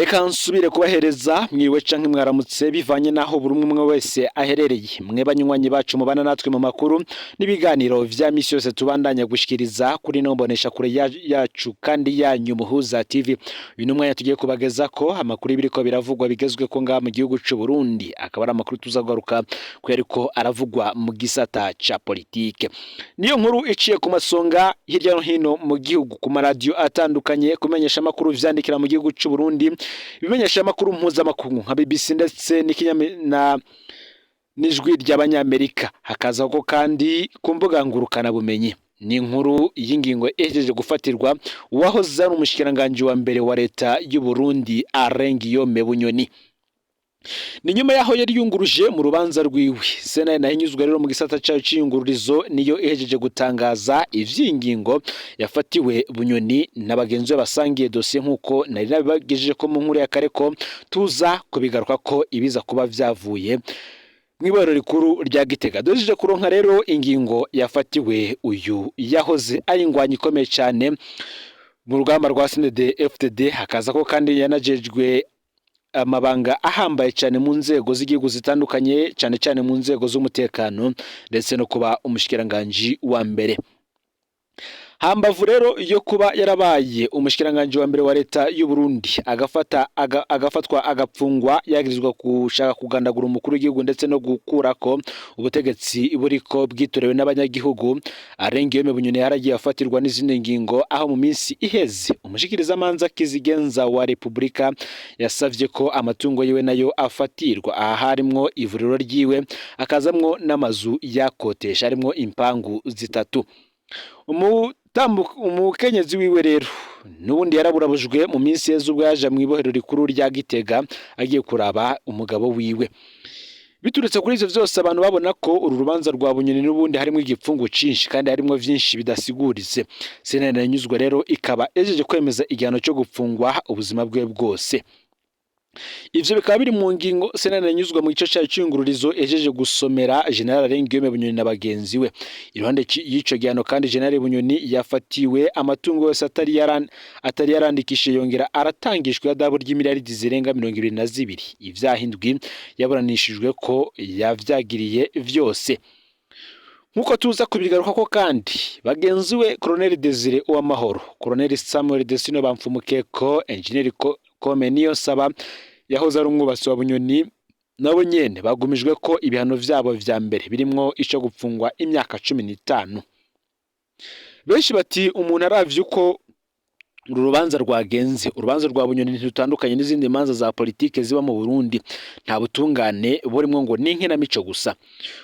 Reka nsubire kubahereza mwiriwe canke mwaramutse, bivanye naho buri umwe wese aherereye. Mwe banywanyi bacu mubana natwe mu makuru n'ibiganiro vya misi yose tubandanya gushikiriza kuri no mbonesha kure yacu kandi yanyu, Muhuza TV. Uyu ni umwanya tugiye kubageza ko amakuru y'ibiriko biravugwa bigezwe ko ngaha mu gihugu c'u Burundi, akaba ari amakuru tuzagaruka ko yariko aravugwa mu gisata ca politike. Niyo nkuru iciye ku masonga hirya no hino mu gihugu, ku maradiyo atandukanye, kumenyesha amakuru vyandikira mu gihugu c'u Burundi, ibimenyesha amakuru mpuzamakungu nka BBC ndetse na n'Ijwi ry'Abanyamerika, hakaza ko kandi ku mbuga ngurukanabumenyi. Ni inkuru y'ingingo ihejeje gufatirwa uwahoze ari umushikiranganji wa mbere wa leta y'u Burundi, Alain Guillaume Bunyoni. Ni nyuma yaho yari yunguruje mu rubanza rwiwe. Sentare Ntahinyuzwa rero mu gisata cayo c'iyungururizo niyo ihejeje gutangaza ivy'ingingo yafatiwe Bunyoni na bagenzi be basangiye dosiye, nk'uko nari nabibagejeje ko mu nkuru ya kare ko tuza kubigaruka ko ibiza kuba vyavuye mw'ibohero rikuru rya Gitega. Duhejeje kuronka rero ingingo yafatiwe uyu yahoze ari ingwanyi ikomeye cyane mu rugamba rwa CNDD FDD, hakaza ko kandi yanajejwe amabanga ahambaye cyane mu nzego z'igihugu zitandukanye, cyane cyane mu nzego z'umutekano, ndetse no kuba umushikiranganji wa mbere. Hambavu rero yo kuba yarabaye umushikiranganji wa mbere wa leta y'u Burundi, agafata agafatwa, agapfungwa yagirizwa gushaka kugandagura umukuru w'igihugu ndetse no gukurako ubutegetsi buriko bwitorewe n'abanyagihugu, Alain Guillaume Bunyoni yaragiye afatirwa n'izindi ngingo, aho mu minsi iheze umushikirizamanza kizigenza wa Repubulika yasavye ko amatungo yiwe nayo afatirwa. Aha harimwo ivuriro ryiwe, akazamwo n'amazu yakotesha harimwo impangu zitatu. Umukenyezi wiwe rero n'ubundi yaraburabujwe mu minsi yeze ubwo yaje mu ibohero rikuru rya Gitega agiye kuraba umugabo wiwe. Biturutse kuri ivyo vyose, abantu babona ko uru rubanza rwa Bunyoni n'ubundi harimo igipfungu cinshi kandi harimo vyinshi bidasiguritse. Sentare Ntahinyuzwa rero ikaba ejeje kwemeza igihano cyo gupfungwa ubuzima bwe bwose. Ivyo bikaba biri mu ngingo sentare Ntahinyuzwa mu gice cayo c'iyungururizo ejeje gusomera General Alain Guillaume Bunyoni na bagenzi we. Iruhande y'ico gihano kandi, General Bunyoni yafatiwe amatungo yose atari yarandikishije, yongera aratangishwa ihadabu ry'imiliyaridi zirenga 22. Ivyaha indwi yaburanishijwe ko yavyagiriye vyose, nkuko tuza kubigaruka ko kandi bagenzi we Colonel Desire Uwamahoro, Colonel Samuel Desino Bamfumukeko, Engineer Kome Niyonsaba yahoze ari umwubatsi wa Bunyoni, nabo nyene bagumijwe ko ibihano vyabo vya mbere birimwo ico gupfungwa imyaka 15. Benshi bati umuntu aravye uko uru rubanza rwagenze, urubanza rwa Bunyoni ntirutandukanye n'izindi manza za politike ziba mu Burundi, nta butungane burimwo, ngo ni inkinamico gusa.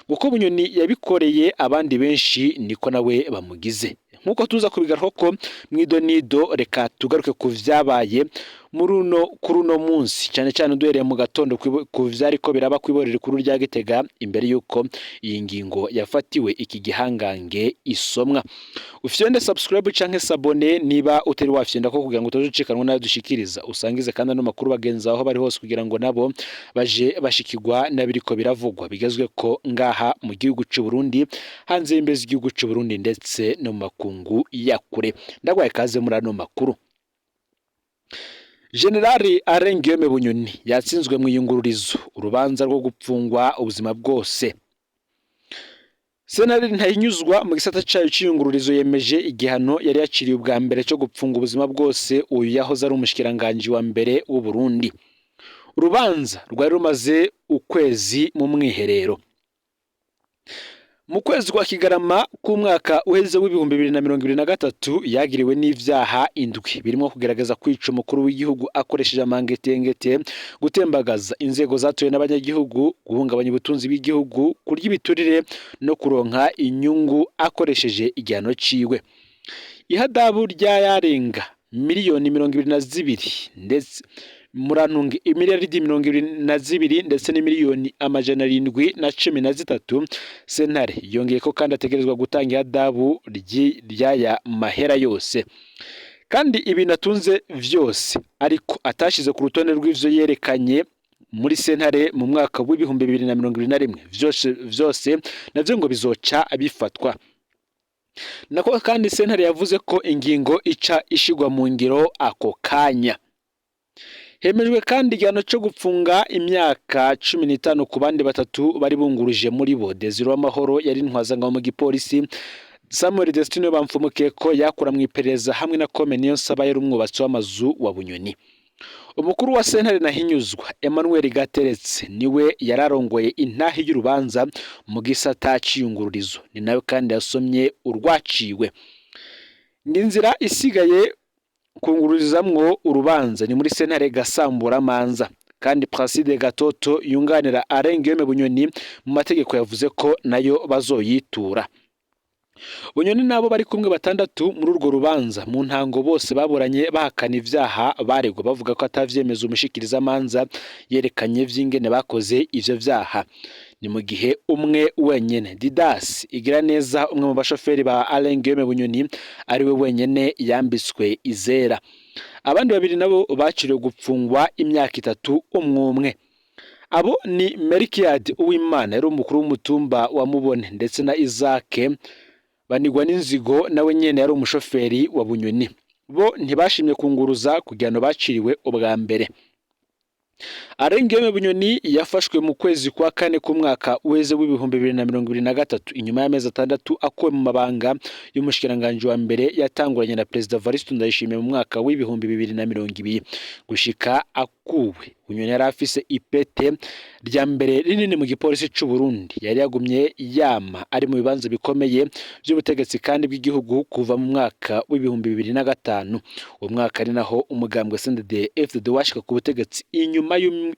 Kuko Bunyoni yabikoreye abandi benshi, niko nawe bamugize, nkuko tuza kubigaruka ko mwidonido. Reka tugaruke ku vyabaye muri uno kuri uno munsi, cyane cyane duhereye mu gatondo ku vyariko biraba kw'ibohero rikuru rya Gitega imbere y'uko iyi ngingo yafatiwe iki gihangange isomwa. Ufyonde subscribe canke s'abonner niba utari wafyonda ko, kugira ngo utazucikanwa nayo dushikiriza. Usangize kandi ano makuru bagenzi aho bari hose, kugira ngo nabo baje bashikirwa n'abiriko biravugwa bigezwe ko ngaha mu gihugu c'u Burundi, hanze y'imbibe z'igihugu c'u Burundi, ndetse no mu makungu ya kure. Ndagwaye kaze muri ano makuru. Generali Alain Guillaume Bunyoni yatsinzwe mu iyungururizo urubanza rwo gupfungwa ubuzima bwose. Sentare Ntahinyuzwa mu gisata cayo c'iyungururizo yemeje igihano yari yaciriye ubwa mbere cyo gupfunga ubuzima bwose uyu yahoze ari umushikiranganji wa mbere w'u Burundi. Urubanza rwari rumaze ukwezi mu mwiherero. Mu kwezi kwa Kigarama k'umwaka uheze w'2023 yagiriwe n'ivyaha indwi birimo kugerageza kwica umukuru w'igihugu akoresheje amangetengete, gutembagaza inzego zatowe n'abanyagihugu, guhungabanya ubutunzi bw'igihugu, kurya ibiturire no kuronka inyungu akoresheje igihano ciwe. Ihadabu ryayarenga miliyoni 22 ndetse, murantunge, imiliyaridi 22 ndetse n'imiliyoni 713. Sentare yongeye ko kandi ategerezwa gutanga ihadabu ry'aya mahera yose, kandi ibintu atunze vyose ariko atashize ku rutonde rw'ivyo yerekanye muri sentare mu mwaka w'2021 vyose vyose navyo ngo bizoca bifatwa. Nako kandi sentare yavuze ko ingingo ica ishigwa mu ngiro ako kanya. Hemejwe kandi igihano cyo gupfunga imyaka 15 ku bandi batatu bari bunguruje muri bo: Desire Uwamahoro yari intwazangabo mu gipolisi, Samuel Destiny Bamfumukeko yakora mu iperereza, hamwe na Kome Niyonsaba yari umwubatsi w'amazu wa Bunyoni. Umukuru wa sentare Nahinyuzwa Emmanuel Gateretse niwe yararongoye intahe y'urubanza mu gisata c'iyungururizo, ni nawe kandi yasomye urwaciwe. Inzira isigaye kungururizamwo urubanza ni muri sentare Gasamburamanza, kandi Placide Gatoto yunganira Alain Guillaume Bunyoni mu mategeko yavuze ko nayo bazoyitura. Bunyoni nabo bari kumwe batandatu muri urwo rubanza mu ntango bose baburanye bahakana ivyaha baregwa, bavuga ko atavyemeza umushikirizamanza yerekanye vy'ingene bakoze ivyo vyaha. Ni mu gihe umwe wenyene, Didas Igiraneza, umwe mu bashoferi ba Alain Guillaume Bunyoni, ari we wenyene yambitswe izera. Abandi babiri nabo baciriwe gupfungwa imyaka 3 umwe umwe. Abo ni Melchiad Uwimana yari umukuru w'umutumba wa Mubone, ndetse na Isaac Banigwa n'Inzigo nawe nyene yari umushoferi wa Bunyoni. Bo ntibashimye kunguruza kugira ngo baciriwe ubwa mbere. Alain Guillaume Bunyoni yafashwe mu kwezi kwa kane k'umwaka weze w'2023, inyuma y'amezi 6 akuwe mu mabanga y'umushikiranganji wa mbere yatanguranye na Perezida Evariste Ndayishimiye mu mwaka w'2020. Gushika akuwe, Bunyoni yari afise ipete rya mbere rinini mu gipolisi c'u Burundi. Yari yagumye yama ari mu bibanza bikomeye by'ubutegetsi kandi bw'igihugu kuva mu mwaka w'2005. Uwo mwaka ari naho umugambwe CNDD-FDD washika ku butegetsi inyuma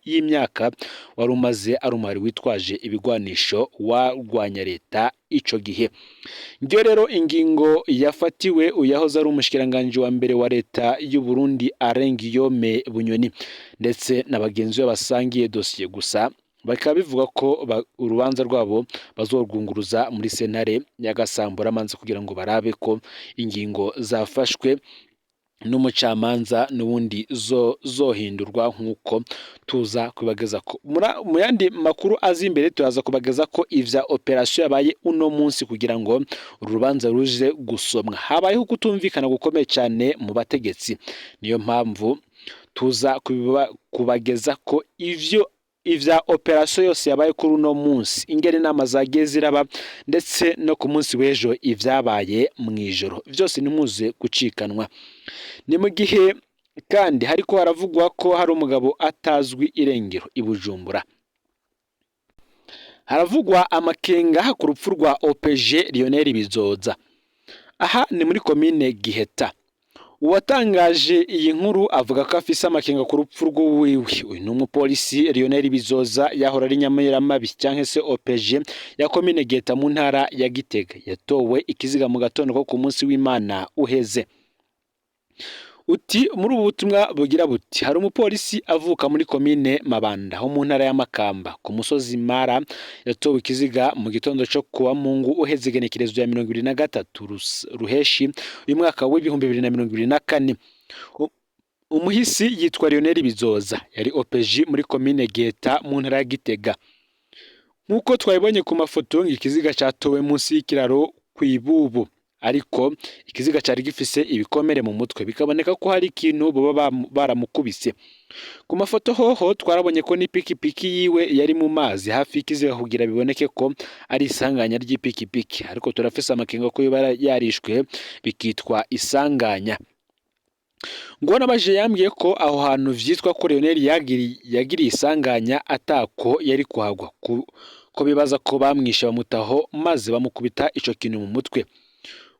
y'imyaka wari umaze ari umuhari witwaje ibigwanisho warwanya leta ico gihe. Ngiyo rero ingingo yafatiwe uyahoze ari umushikiranganji wa mbere wa leta y'u Burundi Alain Guillaume Bunyoni ndetse na bagenzi be basangiye dosiye. Gusa bakaba bivuga ko urubanza rwabo bazorwunguruza muri sentare ya Gasamburamanza kugira ngo barabe ko ingingo zafashwe n'umucamanza n'ubundi zohindurwa, nk'uko tuza kubageza ko mu yandi makuru azi imbere. Turaza kubageza ko ivya operation yabaye uno munsi kugira ngo uru rubanza ruje gusomwa. Habayeho kutumvikana gukomeye cyane mu bategetsi, niyo mpamvu tuza kubageza ko ivyo ivya operation yose yabaye kuri uno munsi, ingene inama zagiye ziraba, ndetse no ku munsi w'ejo ivyabaye mw'ijoro vyose ntimuze gucikanwa. Ni mu gihe kandi hariko haravugwa ko hari umugabo atazwi irengero i Bujumbura. Haravugwa amakenga ku rupfu rwa OPG Lionel Bizoza. Aha ni muri komine Giheta. Uwatangaje iyi nkuru avuga ko afise amakenga ku rupfu rw'uwiwe. Uyu ni umupolisi Lionel Bizoza, yahora ari Nyamiramabi cyangwa se OPG ya komine Giheta mu ntara ya Gitega. Yatowe ikiziga mu gatondo ko ku munsi w'Imana uheze. Uti muri ubu butumwa bugira buti: hari umupolisi avuka muri komine Mabanda ho mu ntara ya Makamba ku musozi Mara, yatowe ikiziga mu gitondo cyo kuwa Mungu uheze, igenekerezo ya 23 Ruheshi uyu mwaka w'2024. Umuhisi yitwa Lionel Bizoza, yari OPG muri komine Giheta mu ntara ya Gitega. Nk'uko twabibonye ku mafoto, ikiziga catowe munsi y'ikiraro kw'ibubu, ariko ikiziga cari gifise ibikomere mu mutwe, bikaboneka ko hari ikintu boba baramukubise. Ku mafoto hoho twarabonye ko n'ipikipiki yiwe yari mu mazi hafi y'ikiziga kugira biboneke ko ari isanganya ry'ipikipiki, ariko turafise amakenga ko yoba yarishwe bikitwa isanganya. Ngo nabajije yambwiye ko aho hantu vyitwa ko Lionel yagiriye isanganya atako yari kuhagwa, ko bibaza ko bamwishe bamutaho maze bamukubita ico kintu mu mutwe.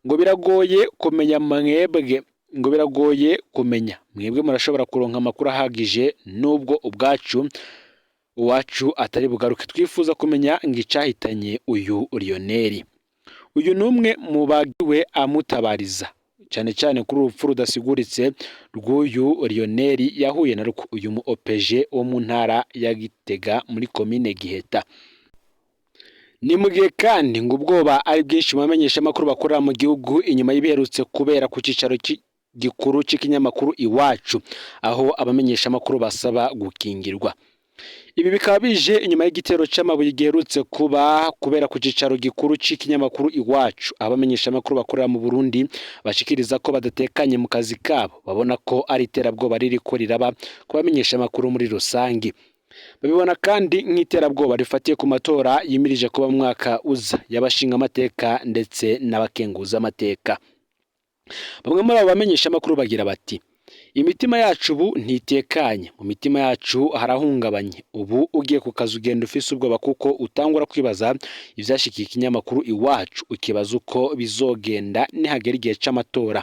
Ngo biragoye kumenya mwebwe, ngo biragoye kumenya mwebwe murashobora kuronka amakuru ahagije, nubwo ubwacu uwacu atari bugaruke. Twifuza kumenya ngo icahitanye uyu Lionel. Uyu ni umwe mu bagiwe amutabariza cyane cyane kuri urupfu rudasiguritse rw'uyu Lionel yahuye na rwo, uyu mu OPG wo mu ntara ya Gitega muri komine Giheta. Ni mu gihe kandi ngo ubwoba ari bwinshi mu bamenyeshamakuru bakorera mu gihugu inyuma y'ibiherutse kubera ku cicaro gikuru c'ikinyamakuru Iwacu, aho abamenyeshamakuru basaba gukingirwa. Ibi bikaba bije inyuma y'igitero c'amabuye giherutse kuba kubera ku cicaro gikuru c'ikinyamakuru Iwacu, abamenyeshamakuru bakorera mu Burundi bashikiriza ko badatekanye mu kazi kabo, babona ko ari iterabwoba ririko riraba ku bamenyeshamakuru muri rusangi. Babibona kandi nk'iterabwoba rifatiye ku matora yimirije kuba mu mwaka uza y'abashingamateka ndetse n'abakenguzamateka. Bamwe muri abo bamenyeshamakuru bagira bati: "Imitima yacu ubu ntitekanye, mu mitima yacu harahungabanye. Ubu ugiye ku kazi ugenda ufise ubwoba kuko utangura kwibaza ivyashikiye ikinyamakuru Iwacu, ukibaza uko bizogenda nihagera igihe c'amatora."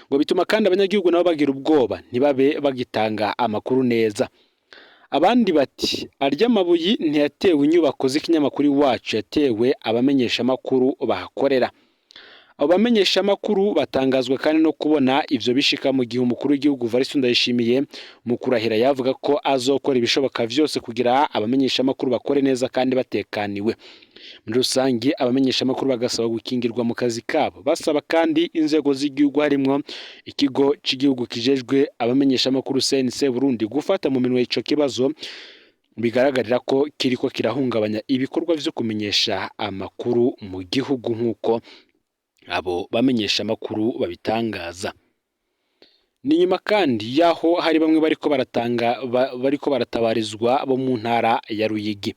Ngo bituma kandi abanyagihugu nabo bagira ubwoba, ntibabe bagitanga amakuru neza. Abandi bati: "Arya mabuyi ntiyatewe inyubako z'ikinyamakuru Iwacu, yatewe abamenyeshamakuru bahakorera." Abo bamenyeshamakuru batangazwa kandi no kubona ivyo bishika mu gihe umukuru w'igihugu Evariste Ndayishimiye mu kurahira yavuga ko azokora ibishoboka vyose kugira abamenyeshamakuru bakore neza kandi batekaniwe. Muri rusange abamenyeshamakuru bagasaba gukingirwa mu kazi kabo, basaba kandi inzego z'igihugu harimwo ikigo c'igihugu kijejwe abamenyeshamakuru CNC Burundi gufata mu minwe ico kibazo bigaragarira ko kiriko kirahungabanya ibikorwa vyo kumenyesha amakuru mu gihugu nk'uko abo bamenyeshamakuru babitangaza. Ni nyuma kandi y'aho hari bamwe bariko baratanga bariko baratabarizwa bo mu ntara ya Ruyigi.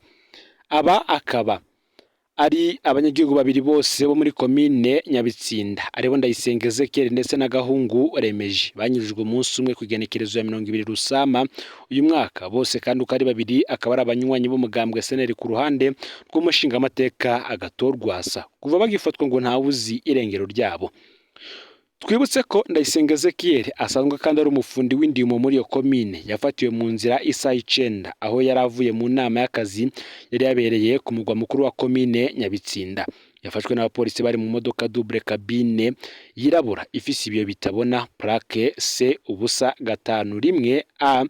Aba akaba ari abanyagihugu babiri bose bo muri komine Nyabitsinda, aribo Ndayisenga Ezekiel ndetse na Gahungu Remeje, banyurujwe umunsi umwe ku igenekerezo ya 20 Rusama uyu mwaka. Bose kandi uko ari babiri akaba ari abanywanyi b'umugambwe SNL ku ruhande rw'umushingamateka Agathon Rwasa. Kuva bagifatwa ngo ntawuzi irengero ryabo. Twibutse ko Ndayisenga Ezekiel asanzwe kandi ari umufundi w'indimo muri iyo komine, yafatiwe mu nzira isaha 9 aho yari avuye mu nama y'akazi yari yabereye ku mugwa mukuru wa komine Nyabitsinda. Yafashwe n'abapolisi bari mu modoka double cabine yirabura ifise ibiyo bitabona, plaque C 0 5 1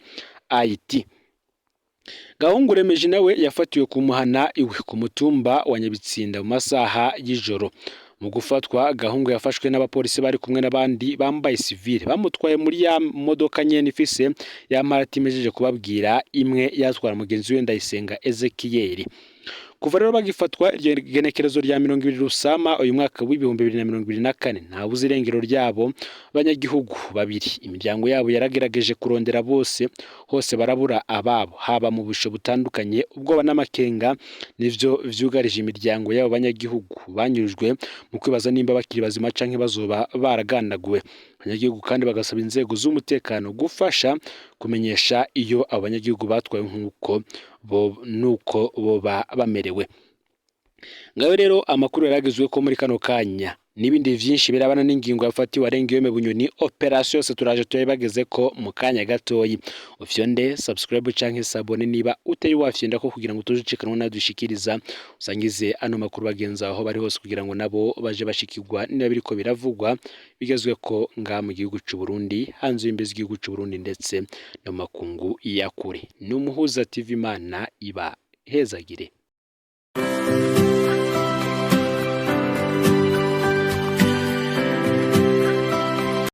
A IT. Gahungu Remeje nawe yafatiwe ku muhana iwe ku mutumba wa Nyabitsinda mu masaha y'ijoro. Mu gufatwa Gahungu yafashwe n'abapolisi bari kumwe n'abandi bambaye sivile, bamutwaye muri ya modoka nyene ifise ya marati imejeje kubabwira, imwe yatwara mugenzi we Ndayisenga Ezekiel. Kuva rero bagifatwa iryo genekerezo rya 20 Rusama uyu mwaka w'2024, ntawuzi irengero ryabo abanyagihugu babiri. Imiryango yabo yaragerageje kurondera bose hose barabura ababo, haba mu busho butandukanye. Ubwoba n'amakenga nivyo vyugarije imiryango y'abo banyagihugu banyurujwe, mu kwibaza nimba bakiri bazima canke bazoba baragandaguwe. Abanyagihugu kandi bagasaba inzego z'umutekano gufasha kumenyesha iyo abo banyagihugu batwawe nk'uko bo nuko boba bamerewe. Ngayo rero amakuru yaragezwe ko muri kano kanya n'ibindi vyinshi birabana n'ingingo yafatiwe Arengiyome Bunyoni. Operation yose turaje tuyibageze ko mu kanya gatoyi. Ufyonde subscribe canke s'abonner niba utari wafyonda ko kugira ngo utojucikanwa nadushikiriza, usangize ano makuru bagenzi aho bari hose kugira ngo nabo baje bashikirwa niba biriko biravugwa bigezwe ko ngaha mu gihugu c'u Burundi, hanze y'imbizi z'igihugu c'u Burundi ndetse no mu makungu ya kure. Ni Umuhuza TV, Imana iba hezagire.